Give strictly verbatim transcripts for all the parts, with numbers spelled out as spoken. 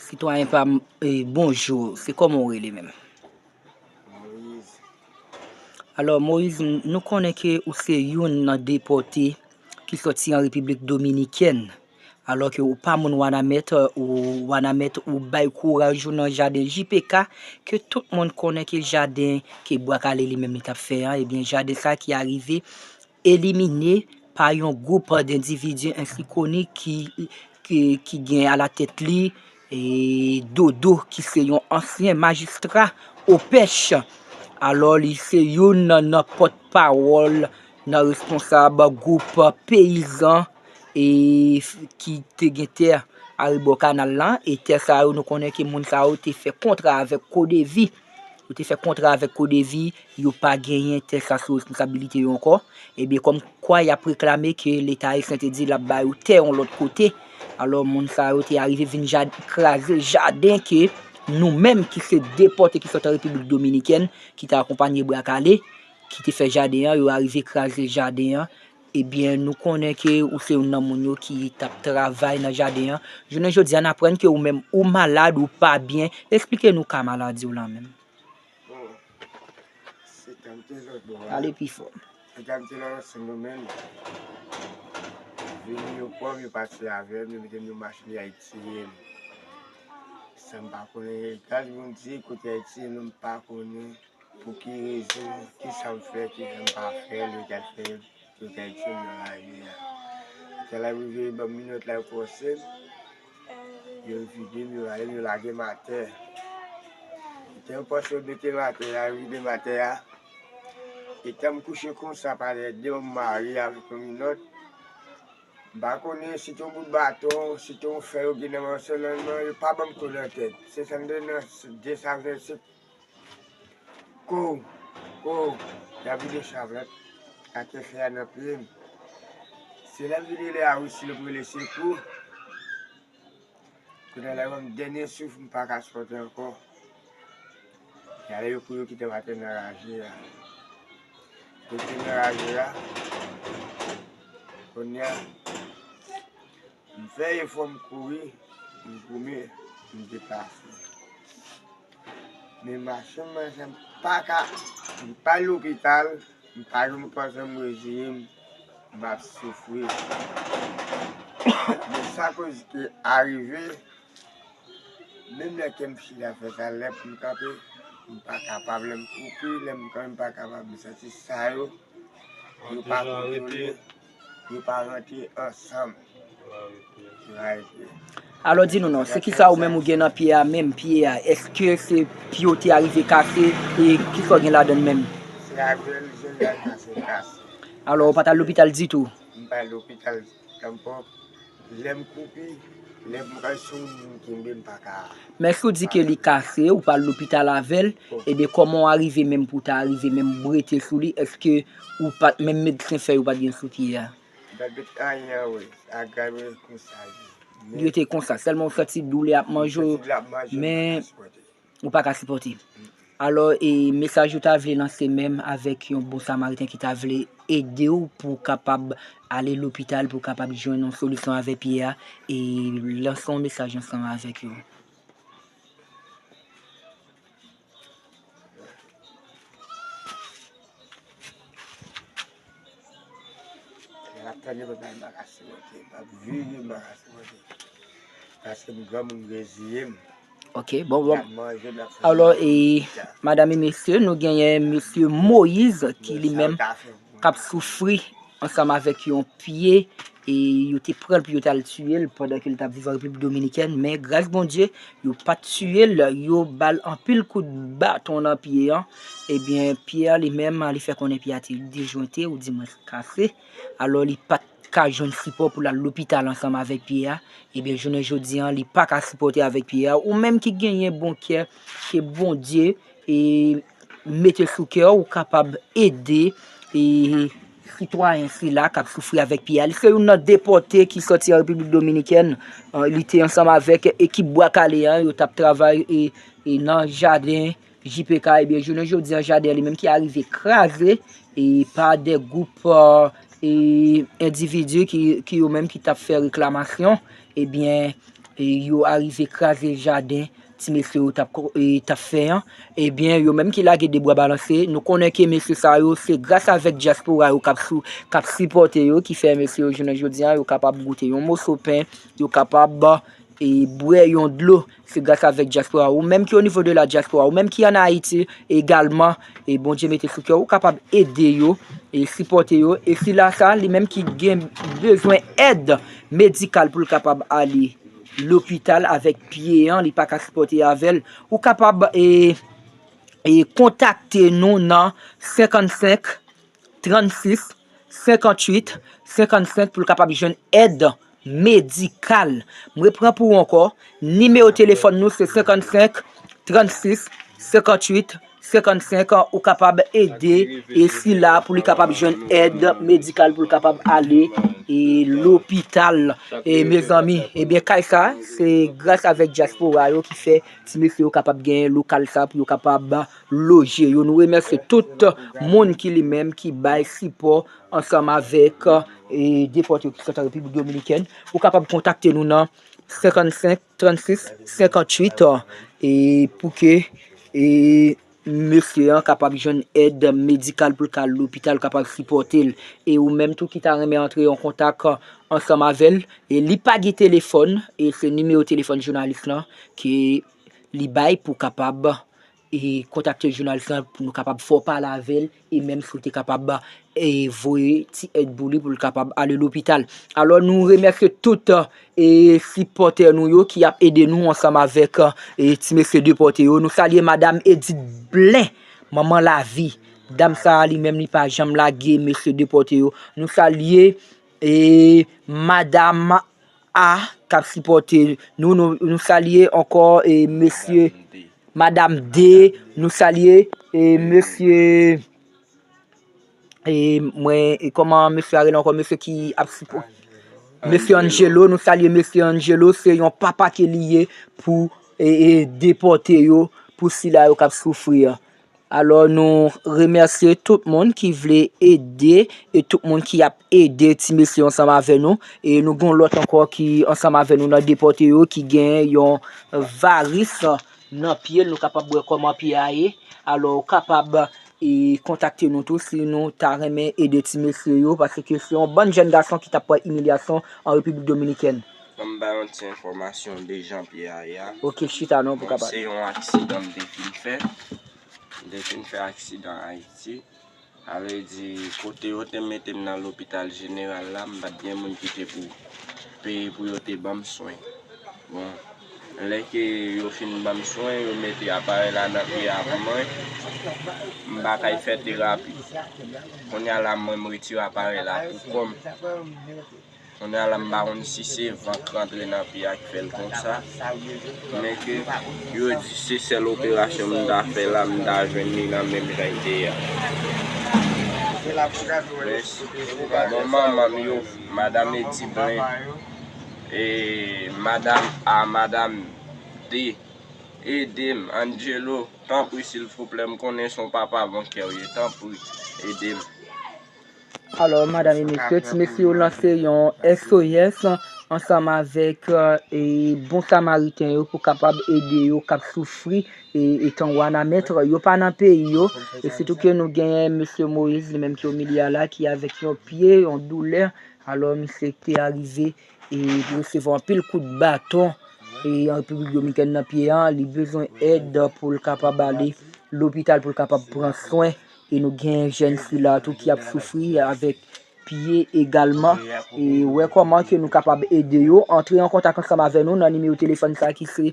Sitwayen pa m, e, bonjou, se kòman w rele menm? Moyiz. Alò, Moyiz, n- nou konnen ke ou se youn nan depòte ki sòti an Repiblik Dominikèn. Alò ke ou pa moun Wanament, ou Wanament, ou bay kouraj ou nan jaden J P K, ke tout moun konnen ke jaden ke Bwa Kale li menm li t ap fè an, ebyen, jaden sa ki arive elimine pa yon gwoup dendividi ensi koni ki, ki, ki gen alatèt li, e, Dodo, ki se yon ansyen majistra Opèch. Alò, li se youn nan, nan pòtpawòl, nan responsab gwoup peyizan, e, f- ki te gen tè arebò kanal lan. E tè sa yo, nou konnen ke moun sa yo te fè kontra avèk Kodevi. Yo te fè kontra avèk Kodevi, yo pa genyen tè sa sou responsabilite yo ankò. Ebyen, kòmkwa y ap reklame ke Leta ayisyen te di l ap ba yo tè yon lòt kote. Alò, moun sa yo te arive vin ja- kraze jaden ke nou menm ki se depòte ki sot an Repiblik Dominikèn, ki te akonpanye Bwa Kale, ki te fè jaden an, yo arive kraze jaden an. Ebyen, nou konnen ke ou se youn nan moun yo ki t ap travay nan jaden an. Jounen jodi a, n aprann ke ou menm ou malad, ou pa byen. Esplike nou ka maladi w lan menm. Bon, se tan m te lòt bò a. Pale pi fò. Se tan m te lòt Sendomeng. Vini yo pran m, yo pati avè m, yo mete m nan machin, y al tiye m. Sa m pa konnen, gras Bondye, kote y al tiye m, m pa konnen. Pou ki rezon, ki sa m fè, ki sa m pa fè, yo t al fè, yo t al tiye m nan lari a. Lè l ap rive, ban m minòt la, yo fòse m, yo vide m, yo ale m, yo lage m atè. Lè yo fòse yo mete m atè a, yo vide m atè a. Etan m kouche konsa, pa de, de m mare avèk yon minòt. M pa konnen si te yon bout baton, si te yon fè yo gen nan men yo, sèlman yo pa ban m kou nan tèt. Se sa m te nan de san vennsenk. Kou, kou, y ap vide chavèt, atè fè a nan pye m. Se lè m vide lè a wi, si yo pou rele sekou. Kounye a la, yo ban m dènye souf, m pa ka sipòte ankò. Y ale yo kou yo kite m atè nan raje a. Yo kite m nan raje a. Kounye a, m fè efò, m kouri, m goumen, m deplase. Men machann, machann, m pa ka, m pa al lopital, m pa janm panse m reziye m, m ap soufri. Men sa koz ke arive, menm lè ke m chita fè sa, lè pou m kanpe, m pa kapab, lè m koupe, lè m kanpe, m pa kapab, m santi sa yo, yo pa kontwole, yo pa rantre ansanm. Yo pa rantre. Alò, di nou non, se kisa ou menm ou gen nan pye a menm, pye a? Èske se pye w te arive kase, e kisa w gen ladan l menm? Se avè l, je l kase, kase. Alò, ou pa t al lopital ditou? M pa al lopital tanpòk. Lè m koupe, lè m pral sou moun kenbe, m pa ka. Men si w di ke li kase, ou pa al lopital avè l, ebyen, kòman w arive menm pou w ta rive menm brete sou li? Èske ou pa t, menm medsen fè yo pa t gen sou pye a? M pa t met anyen, wi. Agrave konsa, wi. Li rete konsa, sèlman w santi doulè ap manje w, men ou pa ka sipòte. Alò, e mesaj ou ta vle lanse menm avèk yon bon samariten ki ta vle ede w pou w kapab ale lopital, pou w kapab jwenn yon solisyon avèk pye a, e lanse yon mesaj ansanm avèk yo. Lè l ap tande papa, m pa ka sipòte, m ap viv, m pa ka sipòte. Paske m granmoun, m reziye m. Ok, bon, bon. Alò, e, madanm e mesye, nou genyen mesye Moyiz ki li menm k ap soufri ansanm avèk yon pye, e yo te pran l pou yo t al tiye l pandan ke l t ap viv an Repiblik Dominikèn, men gras Bondye, yo pa t tiye l, yo ba l anpil kout baton nan pye an. Ebyen, pye a li menm, li fè konnen pye a te dejwente, oudimwens kase. Alò, li pa t ka jwenn sipò pou l al lopital ansanm avèk pye a. Ebyen, jounen jodi an, li pa ka sipòte avèk pye a. Ou menm ki genyen bon kè, ke Bondye, e, mete sou kè w, ou kapab ede, e, sitwayen sila k ap soufri avèk pye a. Li se youn nan depòte ki sòti an Repiblik Dominikèn. An, li te ansanm avèk ekip Bwa Kale an, yo t ap travay, e, e, nan jaden J P K, ebyen, jounen jodi an, jaden an li menm ki arive kraze, e, pa de gwoup, e, endividi ki, ki yo menm ki t ap fè reklamasyon, ebyen, e yo arive kraze jaden ti mesye yo t ap ko-, e, t ap fè an, ebyen, yo menm ki lage de bra balanse, nou konnen ke mesye sa yo, se gras avèk dyaspora yo k ap sou, k ap sipòte yo, ki fè mesye yo, jounen jodi a, yo kapab goute yon moso pen, yo kapab, e, bwè yon dlo. Se gras avèk dyaspora. Ou menm ki o nivo de la diaspora, ou menm ki ann Ayiti egalman, e Bondye mete sou kè w, ou kapab ede yo, e sipòte yo. E sila sa, li menm ki gen bezwen èd medikal pou l kapab ale lopital avèk pye an, li pa ka sipòte avè l, ou kapab, e, e kontakte nou nan senkannsenk, trannsis, senkantuit, senkannsenk pou l kapab jwenn èd medikal. M repran pou ou ankò, nimewo telefòn nou se senkannsenk, trannsis, senkantuit, senkannsenk, ou kapab ede e sila pou li kapab jwenn èd medikal pou l kapab ale e lopital. E mezanmi, ebyen, kay sa, se gras avèk dyaspora yo ki fè ti mesye yo kapab genyen lokal sa pou yo kapab loje yo. Nou remèsye tout moun ki li menm ki bay sipò ansanm avèk, e, depòte yo ki sot an Repiblik Dominikèn. Ou kapab kontakte nou nan senkannsenk, trannsis, senkantuit, e, pou ke, e, mesye an kapab jwenn èd medikal pou l ka al lopital, kapab sipòte l. E ou menm tou ki ta renmen antre an kontak ansanm avè l, e li pa gen telefòn, e se nimewo telefòn jounalis lan ke li bay pou kapab, e kontakte jounalis lan pou nou kapab fè w pale avè l, e menm si w te kapab, e voye ti èd pou li pou l kapab ale lopital. Alò, nou remèsye tout, e sipòtè nou yo ki ap ede nou ansanm avèk, e ti mesye depòte yo. Nou salye Madam Edith Blen, manman lavi. Dam sa a li menm li pa janm lage mesye depòte yo. Nou salye, e Madam A k ap sipòte nou. Nou, nou, nou salye ankò, e mesye, Madam D, nou salye, e mesye, e mwen, e kòman mesye a rele ankò, mesye ki ap sipò-, mesye Angelo, nou salye mesye Angelo, se yon papa ke li ye pou, e, e depòte yo, pou sila yo k ap soufri an. Alò, nou remèsye tout moun ki vle ede e tout moun ki ap ede ti mesye ansanm avè nou. E nou gen yon lòt ankò ki ansanm avè nou nan depòte yo, ki gen yon varis nan pye l. Nou kapab wè kòman pye a ye. Alò, ou kapab, e, kontakte nou tou si nou ta renmen ede ti mesye yo, paske se yon bann jèn gason ki t ap pran imilyasyon an Repiblik Dominikèn. Ban m ba yon ti enfòmasyon de jan pye a ye a. Ok, chita non pou Bon, kapab. Se yon aksidan m te fin fè. M te fin fè aksidan Ayiti. Sa vle di, kote yo te mete m nan lopital jeneral la, m pa t gen moun ki te pou peye pou yo te ban m swen. Bon, lè ke yo fin ban m swen, yo mete aparèy la nan pye a pou mwen, m pa kay fè terapi. Kounye a la, mwen, m retire aparèy la pou kò m. Kounye a la, m pa konn si se van k rantre nan pye a k fè l konsa, men ke yo di se sèl operasyon m ta fè la, m ta jwenn li nan menm jan l te ye a. Mèsi. Bon, manman m yo, Madanm Edith Blen, e Madanm A, Madanm D, ede m, Angelo, tanpri, silvouplè, m konnen se yon papa bon kè w ye, tanpri, ede m. Alò, madanm e mesye, ti mesye yo lanse yon S O S ansanm avèk, e, bon samariten yo pou kapab ede yo k ap soufri, e, etan Wanament. Yo pa nan peyi yo, e sitou ke nou genyen mesye Moïse, li menm ki o milye a la, ki avèk yon pye, yon doulè. Alò, misye te arive, e, resevwa anpil kout baton, e, an Repiblik Dominikèn nan pye a, li bezwen èd pou l kapab ale lopital, pou l kapab pran swen. E nou gen jèn fi la tou ki ap soufri avèk pye egalman. E wè kòman ke nou kapab ede yo. Antre an kontak ansanm avè nou nan nimewo telefòn sa ki se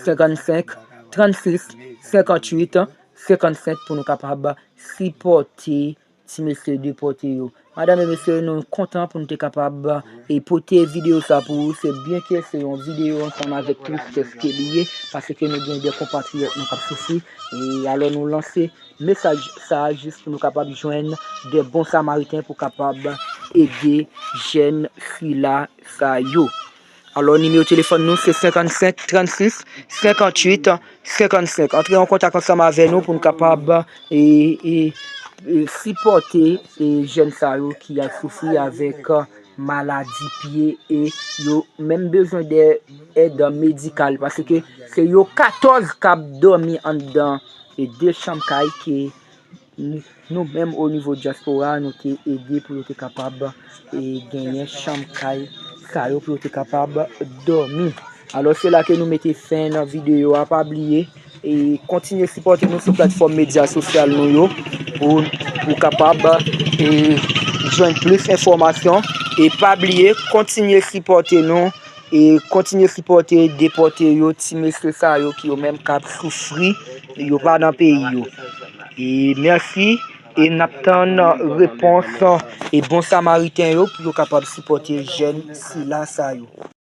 senkannsenk, trannsis, senkantuit, senkannsenk pou nou kapab sipòte ti mesye depòte yo. Madanm e mesye, nou kontan pou nou te kapab, e, pote videyo sa pou ou. Se byen ke se yon videyo ansanm avèk tristès ke li ye, paske nou gen de konpatriyòt nou k ap soufri. E alò nou lanse mesaj sa a jis pou nou kapab jwenn de bon samariten pou kapab ede jèn fi la sa yo. Alò, nimewo telefòn nou se senkannsenk, trannsis, senkantuit, senkannsenk. Antre an kontak ansanm avè nou pou n kapab, e, e, e, sipòte, e, jèn sa yo ki ap soufri avèk, maladi pye e yo menm bezwen de èd medikal, paske se yo katòz k ap dòmi anndan e de chanm kay ke nou menm o nivo dyaspora nou te ede pou yo te kapab e genyen chanm kay sa yo pou yo te kapab dòmi. Alò se la ke nou mete fen nan videyo a. Pa bliye e kontinye sipòte nou sou platfòm medya sosyal nou yo pou ou kapab e jwenn plis enfòmasyon. E pa bliye kontinye sipòte nou e kontinye sipòte depòte yo, ti mesye sa yo ki yo menm k ap soufri, yo pa nan peyi yo. E mèsi e n ap tann repons e bon samariten yo pou yo kapab sipòte jèn sila sa yo.